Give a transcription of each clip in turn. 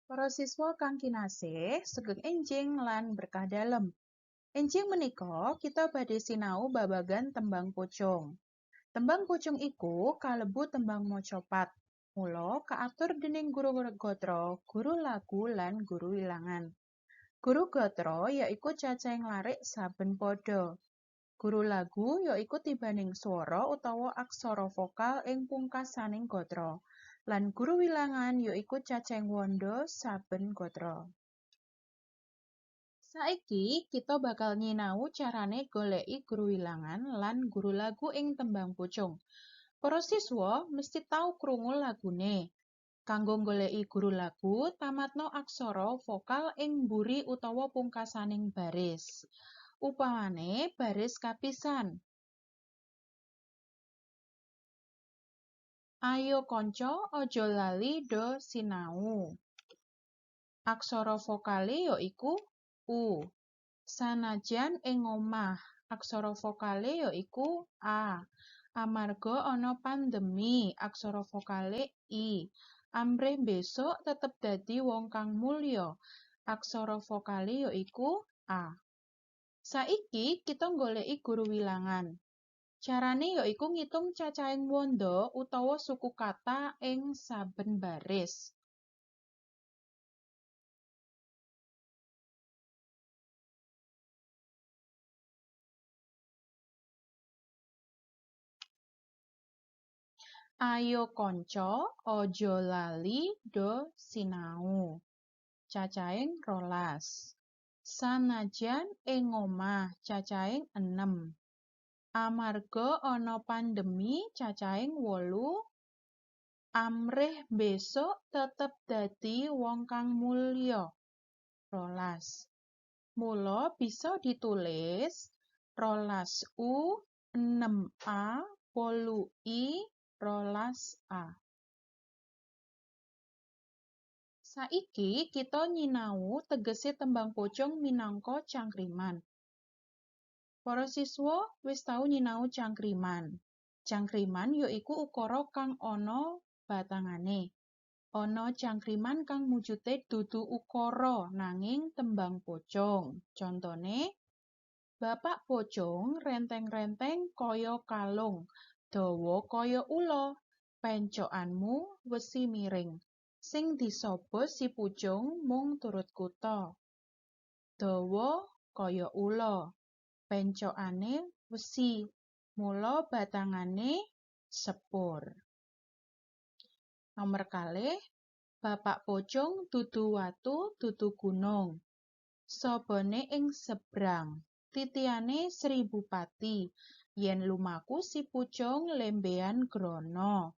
Para siswa kang kinasih, sugeng enjing lan berkah dalem. Enjing menika kita badhe sinau babagan tembang pocung. Tembang pocung iku kalebu tembang macapat. Mula kaatur dening guru gatra, guru lagu lan guru wilangan. Guru gatra yaiku cacahing larik saben pada. Guru lagu yaiku tibaning swara utawa aksara vokal ing pungkasaning gatra. Lan guru wilangan yaiku cacahing wanda saben gatra. Saiki kita bakal nyinau carane goleki guru wilangan lan guru lagu ing tembang pocung. Para siswa mesti tau krungu lagune. Kanggo goleki guru lagu, tamatno aksara vokal ing mburi utawa pungkasaning baris. Upamane baris kapisan. Ayo kanca aja lali do sinau. Aksara vokale yaiku U. Sanajan ing omah, aksara vokale yaiku A. Amarga ana pandemi, aksara vokale I. Amrih besuk tetep dadi wong kang mulya, aksara vokale yaiku A. Saiki kita nggoleki guru wilangan. Carane yaiku ngitung cacahing wanda utawa suku kata ing saben baris. Ayo kanca aja lali do sinau. Cacahing 12. Sanajan ing omah cacahing 6. Amarga ana pandemi cacahing 8. Amrih besuk tetep dadi wong kang mulya. 12. Mula bisa ditulis 12 U 6 A 8 I 12 A. Saiki kita nyinau tegese tembang pocung minangka cangkriman. Para siswa wis tau nyinau cangkriman. Cangkriman yaiku ukara kang ana batangane. Ana cangkriman kang mujude dudu ukara nanging tembang pocung. Contone, Bapak pocung renteng-renteng kaya kalung, dawa kaya ula, pencokanmu wesi miring. Sing disaba si pucung mung turut kutha. Dawa kaya ula, pencokane wesi, mula batangane sepur. Nomor 2, Bapak pocung dudu watu dudu gunung. Sabane ing sebrang, titiane Sri Bupati. Yen lumaku si pucung lembean grana.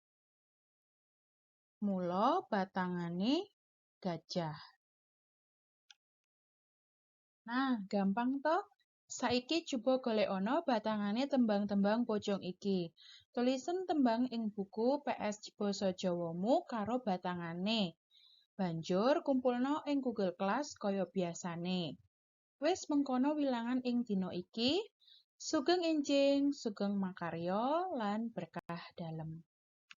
Mula batangane gajah. Nah, gampang toh? Saiki coba golekana batangane tembang-tembang pocung iki. Tulisen tembang ing buku PS Basa Jawamu karo batangane. Banjur kumpulno ing Google Class kaya biasane. Wis mengkono wilangan ing dina iki. Sugeng enjing, sugeng makarya lan berkah dalem.